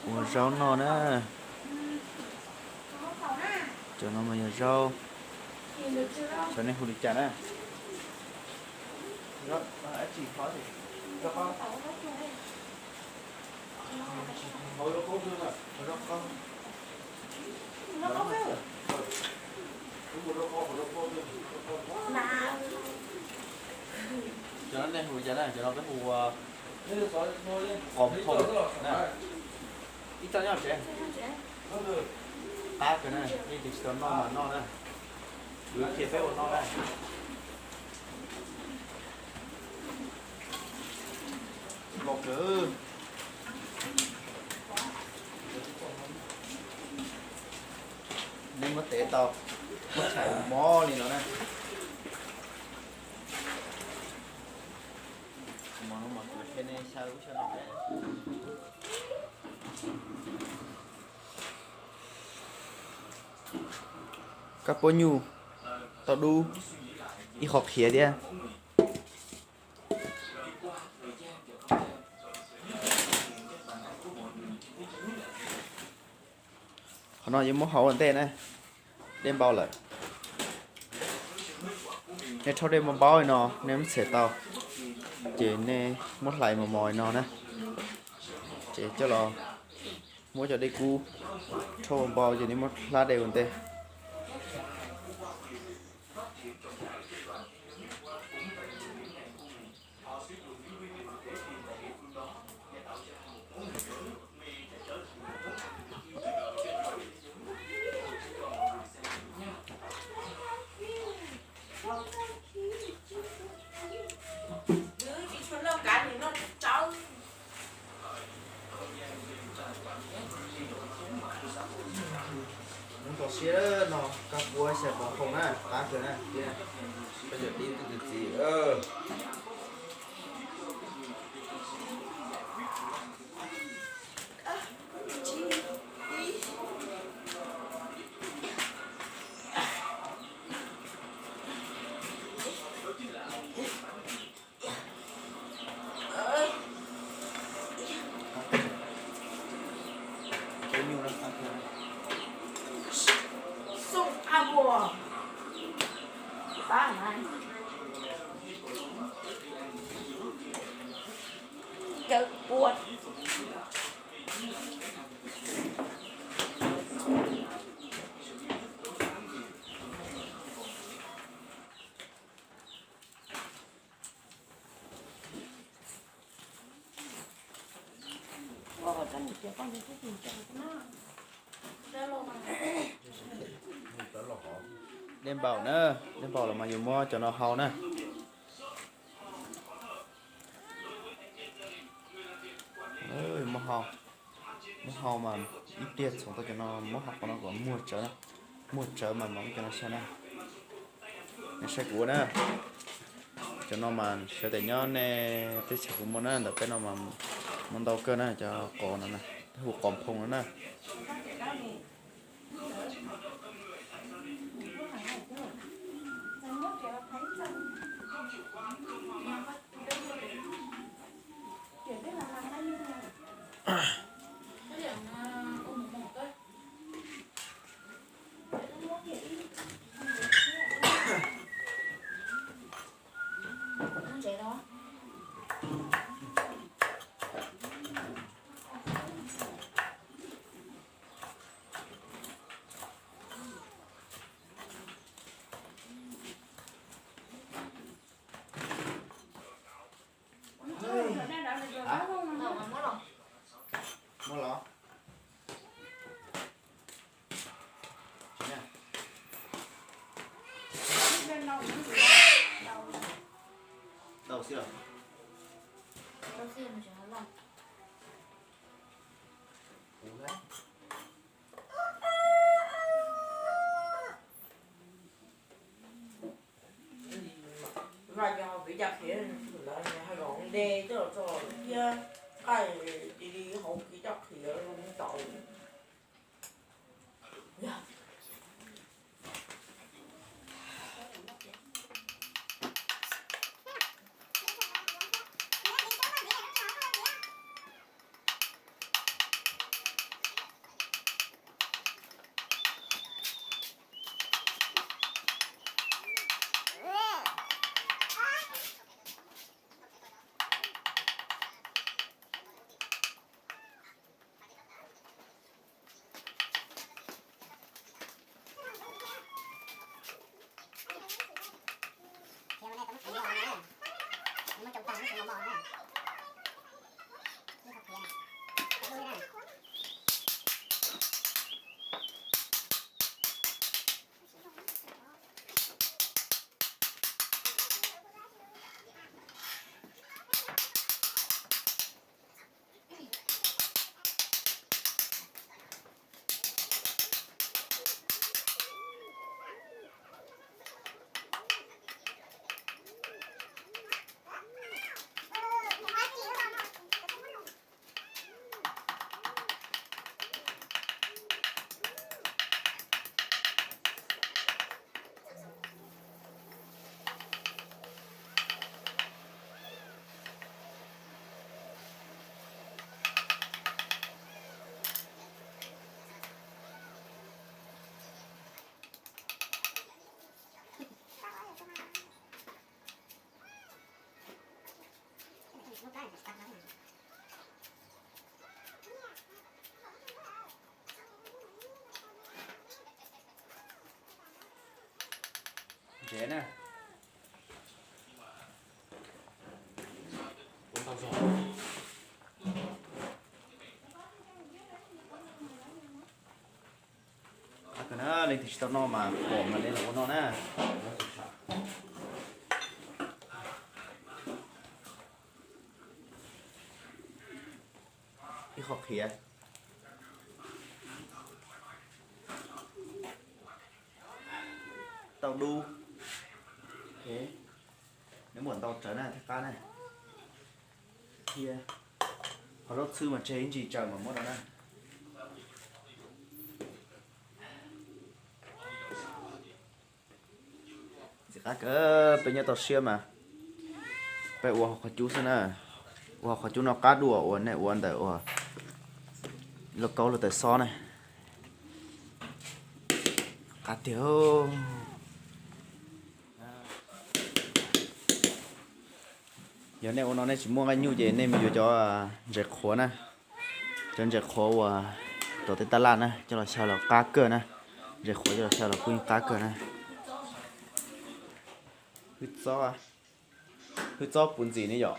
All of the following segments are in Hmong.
Ua zaub noj na. Cov no mas yog zaub, xyov nej hu li cas na. Cov no nej hu li cas na, cov no peb hu ua qos phoo na. Ib txoj nyob tsev, qab kawg na, yeej tsis tau noj mas noj na. Kwv kiag peb ua noj na. Los kawg. Nej muab tev tau, muab tshais mob li no na. Mos no mas kuv qhia nej xyaw lub xyaw no. Kab puab nyuj tau dub ib qho qhiav thiab. Qhov no yuav muab hau ua ntej na, dej npau lawm. Nej rhaub dej npau npau li no, nej muab txhem tau, ces nej muab hlais mos mos li no na, ces coj los muab cov dej kub rhaub npau ces nej muab hlab dej ua ntej. Mus tom siab no, kab puab xyaw qos phoo na, qab kawg na. Peb cov tib tug txiv. Dej npau na, dej npau los mas yuav muab cov no hau na. Muab hau, muab hau mas ib pliag txhoov tau cov no muab hau qhov no kom muag tsawv na. Muag tsawv mas mam muab cov no xyaw na. Nej saib kuv ua na. Cov no mas sawv daws nyob nej teb chaws puas muaj na, ntawm peb no mas muaj ntau kawg na, cov qos no na, peb hu qos phoo no na. Muab los. Tau xwb los? Vaj cov hauv kev coj qhiav lawv hais kom nte coj los tso thiab, qaij cia li hauv kev coj qhiav zoo tau. Ntsev na. Qab kawg na, leej twg tsis tau noj mas pom mas nej los ua noj na. Ib qho qhiav. Tau dub. Neb muam ntau tsawv na thiab qab na. Thiab qhov zaub txhwb mas tseg ib ntsis tsawv mas muab rau na. Ntxim qab kawg, peb nyob toj siab mas peb ua hauv qhov cub xwb na. Ua hauv qhov cub no qab dua uas nej ua ntawm uas lauj kaub los tawm xob na. Qab tiag. Yog nej ua no nej tsis muaj nqaij nyuj ces nej mus yuav cov ntses qhuav na. Cov ntses qhuav uas rau tej taj laj na coj los xyaw los qab kawg na. Ntses qhuav coj los xyaw los kuj yeej qab kawg na. Hwj txob, hwj txob puv ntxim ne yom.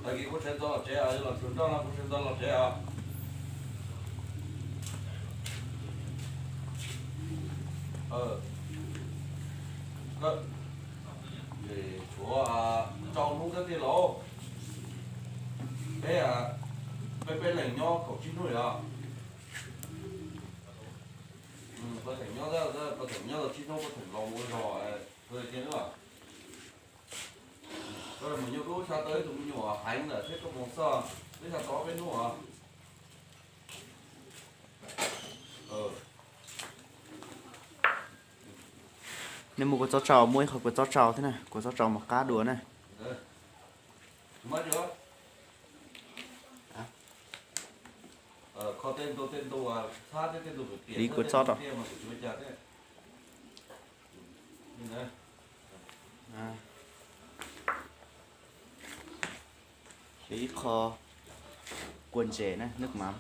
Tag kis kuv tsev ntxov los tsev, los tsuag nroj no kuv tsev ntxov los tsev os. Tshuav rau hnub thiab tiag lauj. Peb, peb peb leeg nyob kaum tsib hnub yom. Peb theem nyob, peb theem nyob tau tsib hnub peb theem los ua zog tiag na. Koj mus nyuj koj ub xya tau ib tug me nyuam heev lawm thiab koj mus xoj peb xya tau peb hnub os. Nej muaj kua txob tsau, muaj ib qho kua txob tsau thiab na, kua txob tsau mas qab dua na. Hliv kua txob rau. Hliv ib qho kua ntses na, nws mam.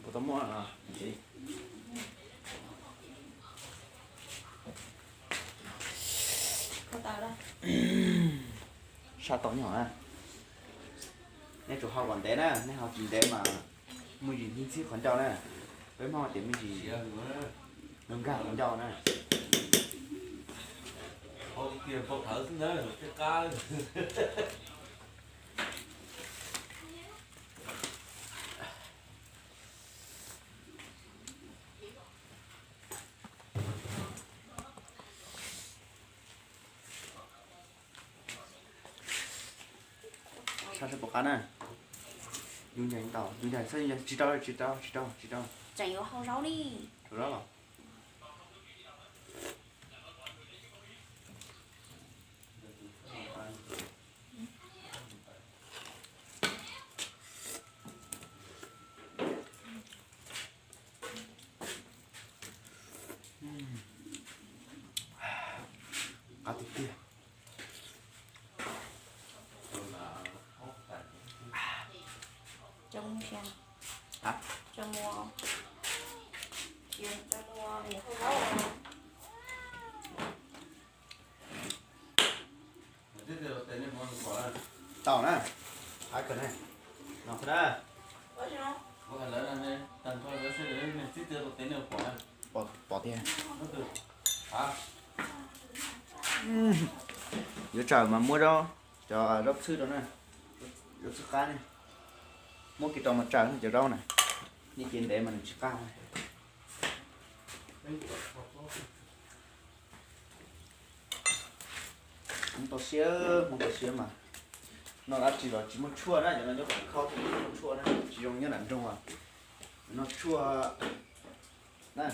Kuv tau muab. Saj tau nyuag na. Nej tsum hau kom ntev na, nej hau tsis ntev mas me ntsis ntxhib qhov ncauj na. Peb Hmoob tias me ntsis nkag qhov ncauj na. Saj seb puas qab na. Yus ncaim tau, yus ncaim, tsis rau, tsis rau, tsis rau, tsis rau. Tseem yuav hau zaub li. Hau zaub los. Qab tiag Tau na. Hav kawg na. No qhov na. Pom, pom tiag. Yuav tsaws mas muab zaub, cov zaub txhwb rau na. Zaub txhwb qab ne. Muab kiag rau mas tsaws cov zaub na. Nej cia ntev mas nws tsis qab. Hmoob toj siab, Hmoob toj siab mas. Noj dab tsi los tsis muaj tshuaj na, cov no nyob pem kho tsis muaj tshuaj na, tsis zoo nyob nram nroog os. Noj tshuaj na.